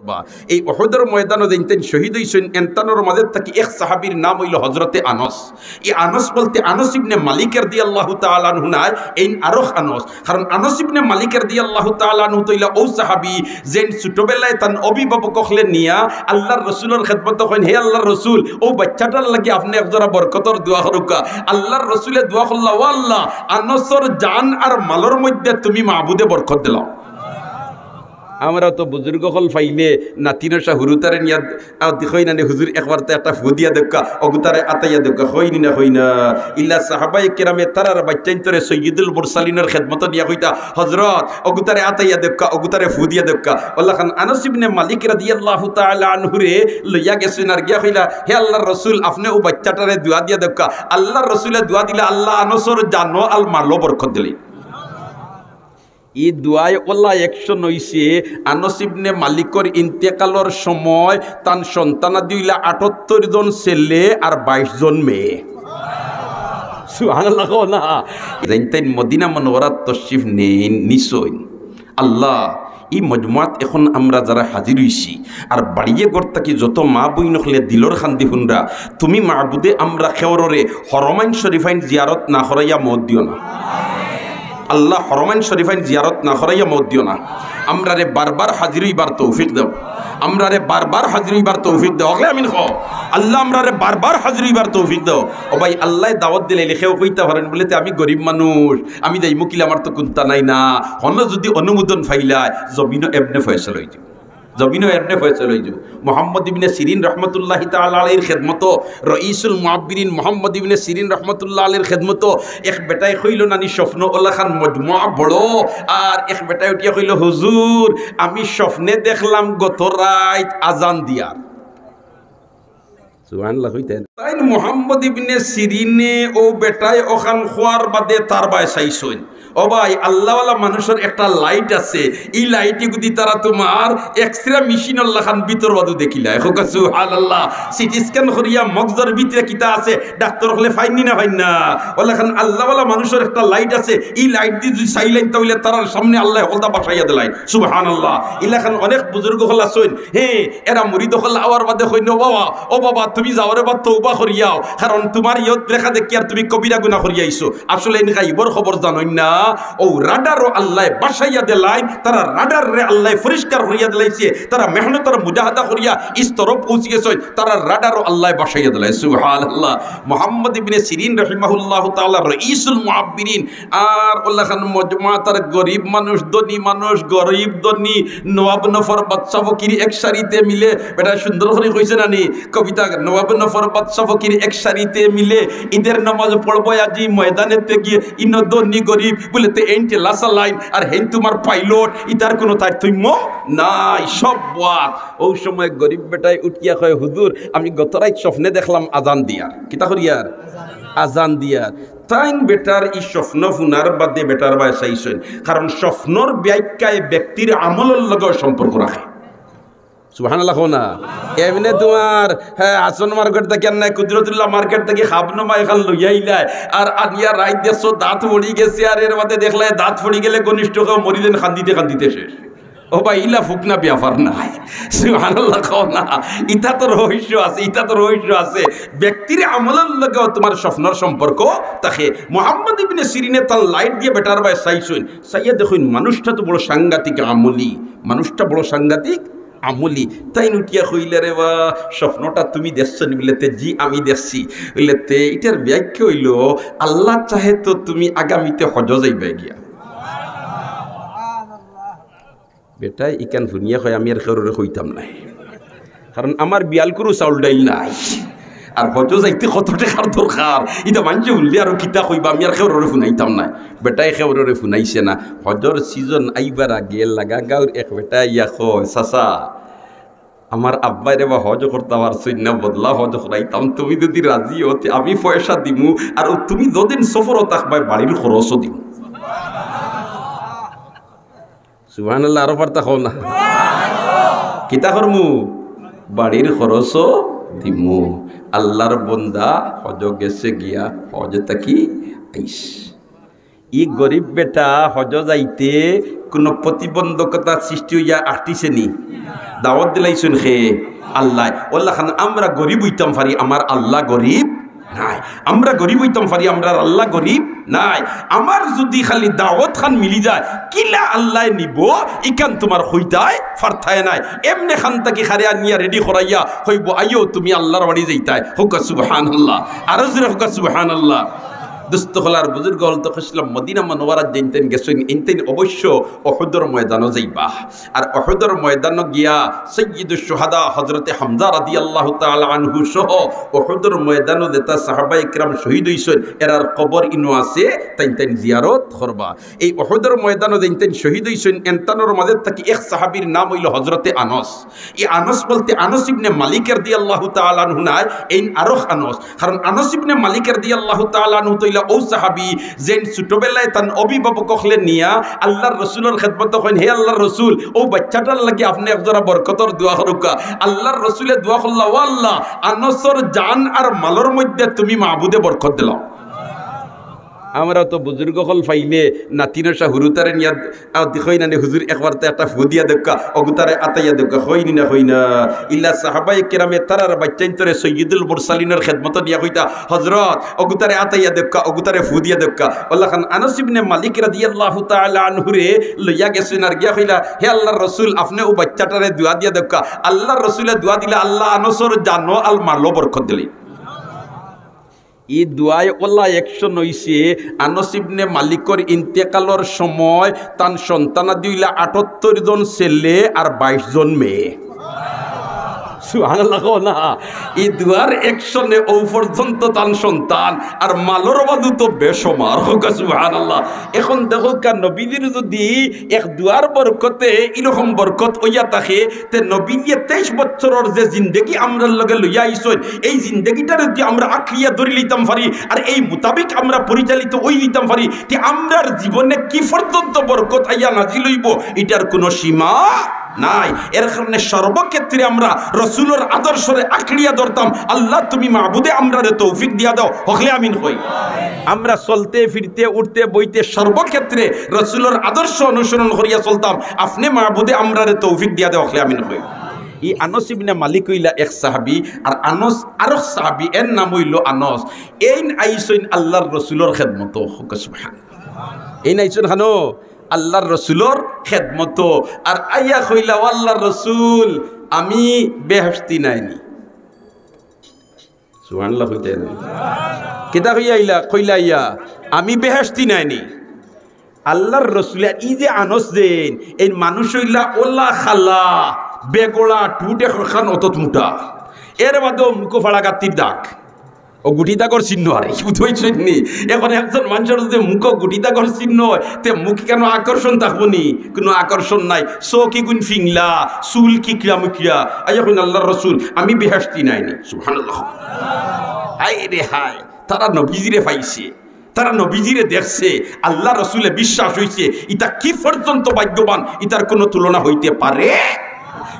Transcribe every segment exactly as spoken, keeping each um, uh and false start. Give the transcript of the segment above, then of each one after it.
বা এই উহুদর ময়দানো যেইন তাইন শহীদ অইছইন, এন তানর মাঝে থাকি এক সাহাবীর নাম অইলো হযরতে আনস। এই আনস বলতে আনস ইবনে মালিক রাদিয়াল্লাহু তাআলা আনহু নায়, এইন আরক আনস। কারণ আনস ইবনে মালিক রাদিয়াল্লাহু তাআলা আনহু তো অইলা অউ সাহাবী, যেইন ছোটবেলায় তান অভিভাবক অকলে নিয়া আল্লার রসুলর খেদমতো কইন, "হে আল্লার রসুল, অউ বাইচ্চাটার লাগি আপনে একজরা বরকতর দোয়া করউক্কা।" আল্লার রসুলে দোয়া করলা, "ও আল্লা, আনসর জান আর মালর মধ্যে তুমি মাবুদে বরকত দিলাও।" আমরা তো বুজুর্গ অকল পাইলে নাতিনশা হুরুতারে নিয়া আ, দি-, কই না নি, "হুজুর, একবার তো একটা ফু দিয়া দেউক্কা, অগুতারে আতাইয়া দেউক্কা", কই নি না, কই না? ইলা সাহাবায়ে কেরামে তারার বাইচ্চাইন্তরে সৈয়দুল মুরসালিনর খেদমতো নিয়া কইতা, "হজরত, অগুতারে আতাইয়া দেউক্কা, অগুতারে ফু দিয়া দেউক্কা।" অলাখান আনস ইবনে মালিক রাদিয়াল্লাহু তাআলা আনহুরে লইয়া গেছইন আর গিয়া কইলা, "হে আল্লার রসুল, আপনে অউ বাইচ্চাটারে দোয়া দিয়া দেউক্কা।" আল্লার রসুলে দোয়া দিলা, আল্লা আনসর জানো আর মালো বরকত দিলে। ই দোয়ায় অলা action অইছে, আনস ইবনে মালিকর ইন্তেকালর সময় তান সন্তানাদি অইলা আটাত্তর জন ছেলে আর বাইশ জন মেয়ে। সুবহানাল্লাহ কও না। যেইন তাইন মদিনা মুনাওয়ারাত তশরিফ নেইন, নিছইন। আল্লা, ই মজমুয়াত এখন আমরা যারা হাজির অইছি, আর বাড়িয়ে ঘর থাকি যত মা বইন অকলে দিলর কান্দি হুনরা, তুমি মাবুদে আমরা কেউররে হরমাইন শরীফাইন জিয়ারত না করাইয়া মউত দিও না। আল্লা, হরমাইন শরীফাইন জিয়ারত না করাইয়া মউত দিও না। আমরারে বারবার হাজির অইবার তৌফিক দেও, আমরারে বারবার হাজির অইবার তৌফিক দেও। অকলে আমিন কও। আল্লা, আমরারে বারবার হাজির অইবার তৌফিক দেও। ও ভাই, আল্লায় দাওয়াত দিলাইলে কেউ কইতা পারইন বুলে, "তে আমি গরিব মানুষ, আমি যাইমু কিলা, আমার তো কুন্তা নাই না।" হনো যুদি অনুমোদন পাইলায়, জমিনো এমনে ফয়সালা অইযিবো। জমিনো এমনে ফয়সালা অইযিবো। মুহাম্মদ ইবনে সিরিন রহমতুল্লাহি তাআলা আলাইহির খেদমতো, রইসুল মুআব্বিরিন মুহাম্মদ ইবনে সিরিন রহমতুল্লাহ আলাইহির খেদমতো এক বেটায় কইলো নানি স্বপ্ন অলাখান মজমুয়া বড়, আর এক বেটায় উঠিয়া কইলো, "হুজুর, আমি স্বপ্নে দেখলাম গত রাইত আজান দিয়ার।" সুবহানাল্লাহ কইতেন। তাইন মুহাম্মদ ইবনে সিরিনে অউ বেটায় অখান কওয়ার বাদে তার বায় চাইছইন। ও ভাই, আল্লাওয়ালা মানুষর একটা light আছে, ই light-এ যুদি তারা তুমার X-ray মেশিনর লাখান ভিতর বাদু দেখিলায়, কউক্কা সুবহানাল্লাহ। CT scan করিয়া মগজর ভিতরে কিতা আছে, ডাক্তর অকলে পাইন নি না পাইন না? অলাখান আল্লাওয়ালা মানুষর একটা light আছে, ই light দি যুদি চাইলাইন, তা অইলে তারার সামনে আল্লায় হকলতা বাসাইয়া দিলাইন। সুবহানাল্লাহ। ইলাখান অনেক বুজুর্গ অকল আছইন, হে, এরা মুরিদ অকল আওয়ার বাদে কইন, "ও বাবা, ও বাবা, তুমি যাও রে বা, তওবা করিয়াও, কারণ তুমার ইয়ত দেখা দেখি আর তুমি কবিরা গুনা করিয়া আইছো।" আসলে ইন গাইবর খবর জানইন না। অউ radar-ও আল্লায় বাসাইয়া দিলাইন, তারার radar-রে আল্লায় পরিষ্কার করিয়া দিলাইছে, তারা মেহনত আর মুজাহাদা করিয়া ইস তরফ পৌঁছি গেছইন, তারার radar-ও আল্লায় বাসাইয়া দিলাইন। সুবহানাল্লাহ। মুহাম্মদ ইবনে সিরিন রহিমাহুল্লাহ তাআলা রইসুল মুআব্বিরিন, আর অলাখান মজমুয়াত আর গরিব মানুষ, ধনী মানুষ, গরিব ধনী, নওয়াব নফর বাদশা ফকির এক সারিতে মিলে, বেটায় সুন্দর করি কইছে নানি কবিতা, "নওয়াব নফর বাদশা ফকির এক সারিতে মিলে, ঈদের নামাজ পড়বো আজি ময়দানেতে গিয়ে, ইনো ধনী গরিব বুলে তে এইন ঠেলা চালাইন, আর হেইন তুমার pilot, ইতার কুনু তারতম্য নাই, সব বাদ।" অউ সময় গরিব বেটায় উঠিয়া কয়, "হুজুর, আমি গত রাইত স্বপ্নে দেখলাম আজান দিয়ার।" কিতা করিয়ার? আজান দিয়ার। তাইন বেটার ই স্বপ্ন হুনার বাদে বেটার বায় চাইছইন, কারণ স্বপ্নর ব্যাখ্যায় ব্যক্তির আমলর লগেও সম্পর্ক রাখে। সুবহানাল্লাহ কও না। এমনে তুমার, হে, হাসান মার্কেট থাকি আর নায়, কুদরতুল্লাহ মার্কেট থাকি খাবনমা এখান লইয়া আইলায়, আর আনিয়া রাইত দেখছো দাঁত পড়ি গেছে, আর এর বাদে দেখলায় দাঁত পড়ি গেলে ঘনিষ্ঠ কেউ মরি যেন কান্দিতে কান্দিতে শেষ। ও ভাই, ইলা ফুকনা ব্যাপার নায়। সুবহানাল্লাহ কও না। ইতা তো রহস্য আছে, ইতা তো রহস্য আছে। ব্যক্তির আমলর লগেও তুমার স্বপ্নর সম্পর্ক থাকে। মুহাম্মদ ইবনে সিরিনে তার light দিয়া বেটার বায় চাইছইন, চাইয়া দেখইন মানুষটা তো বড় সাংঘাতিক আমলি, মানুষটা বড় সাংঘাতিক আমলি। তাইন উঠিয়া কইলা, "রে বা, স্বপ্নটা তুমি দেখছো নি?" বুলে তে, "জি, আমি দেখছি।" বুলে তে, "ইটার ব্যাখ্যা অইলো, আল্লাহ চাহে তো তুমি আগামীতে হজো যাইবায় গিয়া।" বেটায় ইখান হুনিয়া কয়, "আমি আর কেউররে কইতাম নায়, কারণ আমার বিয়ালকুরু চাউল ডাইল নাই, আর হজো যাইতে কত টেকার দরকার, ইতা মানষে হুনলে আরো কিতা কইবা, আমি আর কেউররে হুনাইতাম নায়।" বেটায় কেউররে হুনাইছে না। হজর season আইবার আগে লাগা গাউর এক বেটায় আইয়া কয়, "চাচা, আমার আব্বায় রে বা হজ করতা পারছইন না, বদলা হজ করাইতাম, তুমি যুদি রাজি অও তে আমি পয়সা দিমু, আর অউ তুমি যতদিন সফরো থাকবায় বাড়ির খরচও দিমু।" সুবহানাল্লাহ, আরো পারতা কও না। কিতা করমু? বাড়ির খরচও দিমু। আল্লার বন্দা হজো গেছে গিয়া, হজ থাকি আইস। ই গরিব বেটা হজ যাইতে কুনু প্রতিবন্ধকতা সৃষ্টি অইয়া আটকিছে নি? দাওয়াত দিলাইছইন কে? আল্লায়। অউলাখান আমরা গরিব অইতাম পারি, আমার আল্লা গরিব নায়। আমরা গরিব অইতাম পারি, আমরার আল্লা গরিব নায়। আমার যুদি খালি দাওয়াত খান মিলি যায়, কিলা আল্লায় নিবো, ইখান তুমার কইতায় পারতায় নায়। এমনে খান থাকি কারে আনিয়া রেডি করাইয়া কইবো, "আইও, তুমি আল্লার বাড়ি যাইতায়।" কউক্কা সুবহানাল্লাহ। আরো জোরে কউক্কা সুবহানাল্লাহ। দোস্ত অকল আর বুজুর্গ অকল, তো কইছলাম মদিনা মুনাওয়ারাত যেইন তাইন গেছইন, এইন তাইন অবশ্য উহুদর ময়দানো যাইবা। আর উহুদর ময়দানো গিয়া সাইয়্যিদুশ শুহাদা হযরতে হামজা রাদিয়াল্লাহু তাআলা আনহু সহ উহুদর ময়দানো যেতা সাহাবায়ে কেরাম শহীদ অইছইন, এরার কবর ইনো আছে, তাইন তাইন জিয়ারত করবা। এই উহুদর ময়দানো যেইন তাইন শহীদ অইছইন, এন তানর মাঝে থাকি এক সাহাবীর নাম অইলো হযরতে আনস। ই আনস বলতে আনস ইবনে মালিক রাদিয়াল্লাহু তাআলা আনহু নায়, এইন আরক আনস। কারণ আনস ইবনে মালিক রাদিয়াল্লাহু তাআলা আনহু তো অইলা অউ সাহাবী, যেইন ছোটবেলায় তান অভিভাবক অকলে নিয়া আল্লার রসুলর খেদমতো কইন, "হে আল্লার রসুল, অউ বাইচ্চাটার লাগি আপনে এক জোড়া বরকতর দোয়া করউক্কা।" আল্লার রসুলে দোয়া করলা, "ও আল্লা, আনসর জান আর মালর মধ্যে তুমি মাবুদে বরকত দিলাও।" আমরা তো বুজুর্গ অকল পাইলে নাতিন অকলরে হুরুতারে নিয়া আও দেখইন নানি, "হুজুর, একবার তো একটা ফু দিয়া দেউক্কা, অগুতারে আতাইয়া দেউক্কা," কইন নি না, কইন না? ইলা সাহাবায়ে কেরামে তারার বাইচ্চাইন্তরে সৈয়দুল মুরসালিনর খেদমতো নিয়া কইতা, "হজরত, অগুতারে আতাইয়া দেউক্কা, অগুতারে ফু দিয়া দেউক্কা।" অউলাখান আনস ইবনে মালিক রাদিয়াল্লাহু তাআলা আনহুরে লইয়া গেছইন আর গিয়া কইলা, "হে আল্লার রসুল, আপনে অউ বাইচ্চাটারে দোয়া দিয়া দেউক্কা।" আল্লার রসুলে দোয়া দিলা, আল্লা আনসর জানো আর মালো বরকত দিলাইন। ই দোয়ায় অউলা action অইছে, আনস ইবনে মালিকর ইন্তেকালর সময় তান সন্তানাদি অইলা আটাত্তর জন ছেলে আর বাইশ জন মেয়ে। সুবহানাল্লাহ কও না। ই দোয়ার action-এ অউ পর্যন্ত তান সন্তান আর মালর বাদু তো বেশমার। কউক্কা সুবহানাল্লাহ। এখন দেখউক্কা, নবীজির যুদি এক দোয়ার বরকতে ইরকম বরকত অইয়া থাকে, তে নবীজিয়ে তেইশ বছরর যে জিন্দেগি আমরার লগে লইয়া আইছইন, এই জিন্দেগিটারে যুদি আমরা আঁকড়িয়া ধরি লইতাম পারি, আর এই মোতাবেক আমরা পরিচালিত অই দিতাম পারি, তে আমরার জীবনে কি পর্যন্ত বরকত আইয়া নাজিল অইবো, ইটার কুনু সীমা নাই। এর কারণে সর্বক্ষেত্রে আমরা রসুলর আদর্শরে আঁকড়িয়া ধরতাম। আল্লা, তুমি মাবুদে আমরারে তৌফিক দিয়া দেও। হকলে আমিন কই। আমরা চলতে ফিরতে, উঠতে বইতে, সর্বক্ষেত্রে রসুলর আদর্শ অনুসরণ করিয়া চলতাম। আপনে মাবুদে আমরারে তৌফিক দিয়া দেও। হকলে আমিন কই। ই আনস ইবনে মালিক অইলা এক সাহাবী, আর আনস আরক সাহাবী, এর নাম অইলো আনস। এইন আইছইন আল্লার রসুলর খেদমতো। কউক্কা সুবহান। এইন আইছইন খানো আল্লার রসুলর খেদমতো। আর আইয়া কইলা, "ও আল্লার রসুল, আমি বেহেশতি নায়নি।" সুবহানাল্লাহ কইতা নায়। কিতা কইয়া আইলা? কইলা আইয়া, "আমি বেহেশতি নায়নি।" আল্লার রসুলে, ই যে আনস যেইন, এইন মানুষ অইলা অলা কালা, বেগড়া, ঠুট একখান অতত মুটা। এর বাদেও মুখো ফাড়া গাত্তির দাগ। অউ গুটি দাগর চিহ্ন আরে, বুঝছইন নি? এখন একজন মানষর যুদি মুখো গুটি দাগর চিহ্ন অয়, তে মুখ কেনে আকর্ষণ থাকবো নি? কুনু আকর্ষণ নাই। চউখ ইগুন ফিংলা, চুল কিকড়া মুকড়া। আইয়া কইন, "আল্লার রসুল, আমি বেহেশতি নায়নি।" সুবহানাল্লাহ। হায় রে হায়, তারা নবীজিরে পাইছে, তারা নবীজিরে দেখছে, আল্লার রসুলে বিশ্বাস অইছে, ইতা কি পর্যন্ত ভাগ্যবান, ইতার কুনু তুলনা অইতে পারে?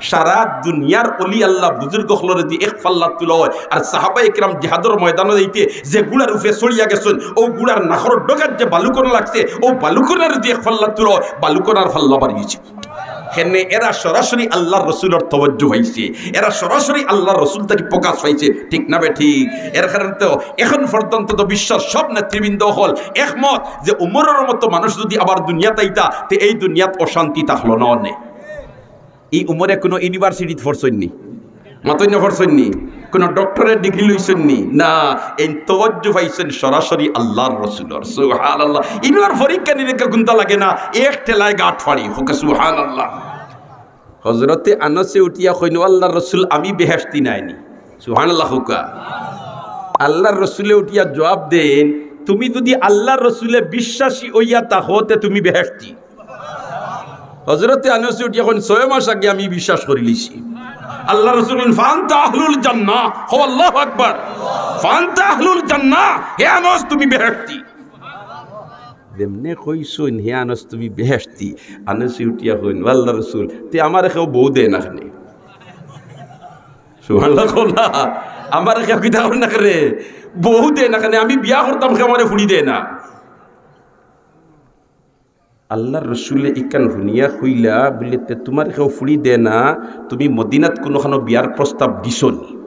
সারা দুনিয়ার অলি আল্লা বুজুর্গ অকলরে যুদি এক পাল্লাত তুলা অয়, আর সাহাবায়ে কেরাম জিহাদর ময়দানো যাইতে যে ঘুড়ার উপরে চড়িয়া গেছইন, অউ ঘুড়ার নাকর ডগাত যে বালুকণা লাগছে, অউ বালুকণারে যুদি এক পাল্লাত তুলা অয়, বালুকণার পাল্লা ভারি অইছে। কেনে এরা সরাসরি আল্লার রসুলর তওয়াজ্জু পাইছে, এরা সরাসরি আল্লার রসুল থাকি প্রকাশ পাইছে, ঠিক না বেঠিক? এর কারণে তো এখন পর্যন্ত তো বিশ্বর সব নেতৃবৃন্দ অকল একমত যে উমরর মতো মানুষ যুদি আবার দুনিয়াত আইতা, তে এই দুনিয়াত অশান্তি থাকলো না অনে। ই উমরে কুনু university-ত পড়ছইন নি? মাতইন না, পড়ছইন নি? কুনু doctorate degree লইছইন নি? না, এইন তওয়াজ্জু পাইছইন সরাসরি আল্লার রসুলর। সুবহানাল্লাহ। ইনো আর পরীক্ষা নিরীক্ষা কুন্তা লাগে না, এক ঠেলায় গাট ফাড়ি। কউক্কা সুবহানাল্লাহ। হজরতে আনসে উঠিয়া কইন, "ও আল্লার রসুল, আমি বেহেশতি নায়নি।" সুবহানাল্লাহ কউক্কা। আল্লার রসুলে উঠিয়া জুয়াব দেইন, "তুমি যুদি আল্লার রসুলে বিশ্বাসী অইয়া থাকো, তে তুমি বেহেশতি।" হজরতে আনসে উঠিয়া কইন, "ছয় মাস আগে আমি বিশ্বাস করিলিছি।" আল্লার রসুল কইন, "ফাআনতা আহলুল জান্নাহ।" কও, "আল্লাহু আকবার।" "ফাআনতা আহলুল জান্নাহ।" হে আনস, তুমি বেহেশতি। যেমনে কইছইন, "হে আনস, তুমি বেহেশতি।" আনসে উঠিয়া কইন, "ও আল্লার রসুল, তে আমারে কেউ বউ দেয় না কেনে?" সুবহানাল্লাহ কও না। "আমারে কেউ কিতা করে না কেনে? বউ দেয় না কেনে? আমি বিয়া করতাম, কেউ আমারে ফুড়ি দেয় না।" আল্লার রসুলে ইখান হুনিয়া কইলা, বুলে, "তে তুমারে কেউ ফুড়ি দেয় না, তুমি মদিনাত কুনুখানো বিয়ার প্রস্তাব দিছো নি?"